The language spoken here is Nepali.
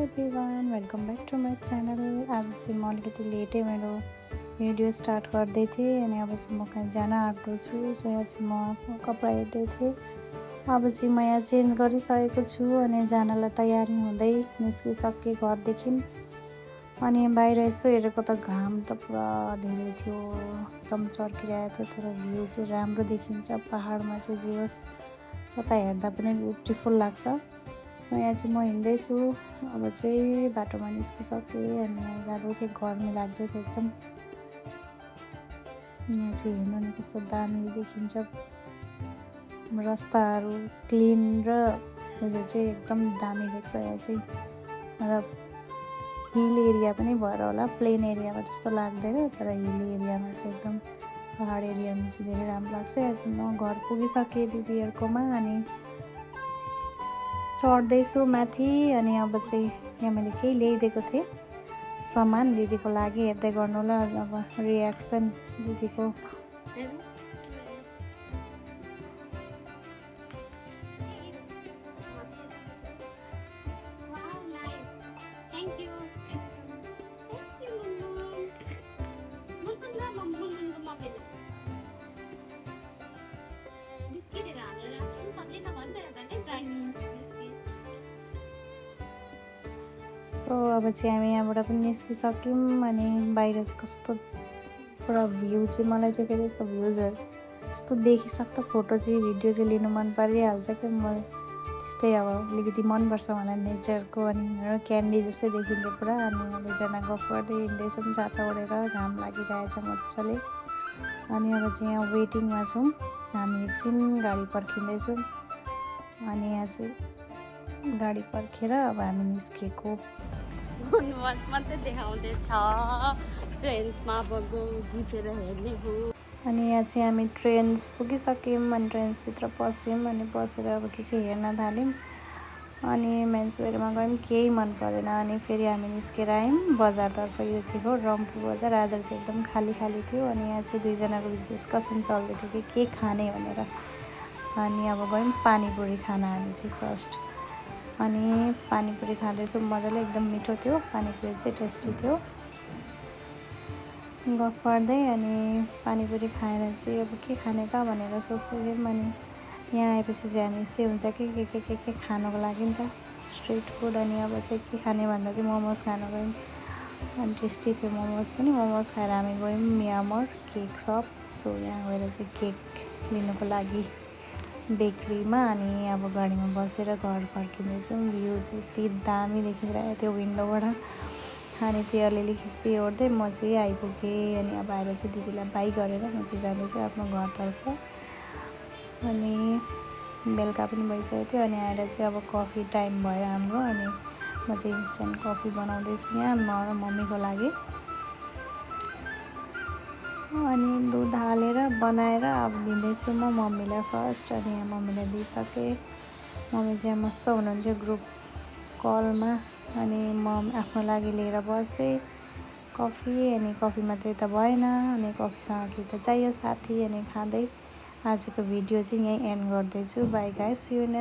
Everyone, welcome back to my channel. आज चाहिँ म अलिकति लेटै मेरो भिडियो स्टार्ट गर्दै थिएँ अनि अब चाहिँ म कहीँ जान आँट्दैछु। सो यहाँ चाहिँ म कपडा हेर्दै थिएँ। अब चाहिँ म यहाँ चेन्ज गरिसकेको छु अनि जानलाई तयारी हुँदै निस्किसकेँ घरदेखि। अनि बाहिर यसो हेरेको त घाम त पुरा धेरै थियो, एकदम चर्किरहेको थियो, तर भ्यू चाहिँ राम्रो देखिन्छ। पहाडमा चाहिँ जे होस् जता हेर्दा पनि ब्युटिफुल लाग्छ। सो यहाँ चाहिँ म हिँड्दैछु। अब चाहिँ बाटोमा निस्किसकेँ अनि जाँदै थिएँ, गर्मी लाग्दै थियो एकदम। यहाँ चाहिँ हेर्नु नि कस्तो दामी देखिन्छ, रास्ताहरू क्लिन र उयो चाहिँ एकदम दामी देख्छ। यहाँ चाहिँ मतलब हिल एरिया पनि भएर होला, प्लेन एरियामा त्यस्तो लाग्दैन, तर हिल एरियामा चाहिँ एकदम पहाड एरियामा चाहिँ धेरै राम्रो लाग्छ। यहाँ चाहिँ म घर पुगिसकेँ दिदीहरूकोमा अनि चढ्दैछु माथि। अनि अब चाहिँ यहाँ मैले केही ल्याइदिएको थिएँ सामान दिदीको लागि, हेर्दै गर्नु होला अब रियाक्सन दिदीको। सो अब चाहिँ हामी यहाँबाट पनि निस्किसक्यौँ अनि बाहिर चाहिँ कस्तो पुरा भ्यू चाहिँ मलाई चाहिँ फेरि यस्तो भ्युजहरू यस्तो देखिसक्दो फोटो चाहिँ भिडियो चाहिँ लिनु मन परिहाल्छ कि म त्यस्तै अब अलिकति मनपर्छ मलाई नेचरको। अनि क्यान्डी जस्तै देखिन्थ्यो पुरा। अनि अब एकजना गफ गर्दै हिँड्दैछौँ, छाता ओढेर, घाम लागिरहेछ मजाले। अनि अब चाहिँ यहाँ वेटिङमा छौँ, हामी एकछिन गाडी पर्खिँदैछौँ। अनि यहाँ चाहिँ गाडी पर्खेर अब हामी निस्केको। मात्रै देखाउँदैछ, ट्रेन्समा अब घुसेर हेर्ने हो। अनि यहाँ चाहिँ हामी ट्रेन्स पुगिसक्यौँ अनि ट्रेन्सभित्र पस्यौँ अनि पसेर अब के हेर्न थाल्यौँ। अनि मेन्सवेयरमा गयौँ, केही मन परेन। अनि फेरि हामी निस्केर आयौँ बजारतर्फ। यो चाहिँ हो रम्फू बजार। आज चाहिँ एकदम खाली खाली थियो अनि यहाँ चाहिँ दुईजनाको बिच डिस्कसन चल्दै थियो कि के खाने भनेर। अनि अब गयौँ पानीपुरी खान हामी चाहिँ फर्स्ट। अनि पानीपुरी खाँदैछौँ मजाले, एकदम मिठो थियो पानीपुरी चाहिँ, टेस्टी थियो। गफ गर्दै अनि पानीपुरी खाएर चाहिँ अब के खाने त भनेर सोच्दै थियौँ। अनि यहाँ आएपछि चाहिँ हामी यस्तै हुन्छ कि के खानको लागि नि त स्ट्रिट फुड। अनि अब चाहिँ के खाने भन्दा चाहिँ मोमोज खान गयौँ अनि टेस्टी थियो मोमोज पनि। मोमोज खाएर हामी गयौँ मियामोर केक सप। सो यहाँ गएर चाहिँ केक लिनुको लागि बेकरीमा। अनि अब गाडीमा बसेर घर फर्किँदैछौँ। भ्यू चाहिँ यति दामी देखिरहेको थियो विन्डोबाट। अनि त्यो अलिअलि खिच्दै ओर्दै म चाहिँ आइपुगेँ। अनि अब आएर चाहिँ दिदीलाई बाई गरेर म चाहिँ जाँदैछु आफ्नो घरतर्फ। अनि बेलुका पनि भइसकेको थियो। अनि आएर चाहिँ अब कफी टाइम भयो हाम्रो। अनि म चाहिँ इन्स्ट्यान्ट कफी बनाउँदैछु यहाँ म र मम्मीको लागि। अनि दुध हालेर बनाएर अब दिँदैछु म मम्मीलाई फर्स्ट। अनि यहाँ मम्मीलाई दिइसकेँ। मम्मी चाहिँ मस्त हुनुहुन्थ्यो ग्रुप कलमा। अनि म आफ्नो लागि लिएर बसेँ कफी। अनि कफी मात्रै त भएन, अनि कफीसँग के त चाहियो साथी। अनि खाँदै आजको भिडियो चाहिँ यहीँ एन्ड गर्दैछु। Bye guys, see you next.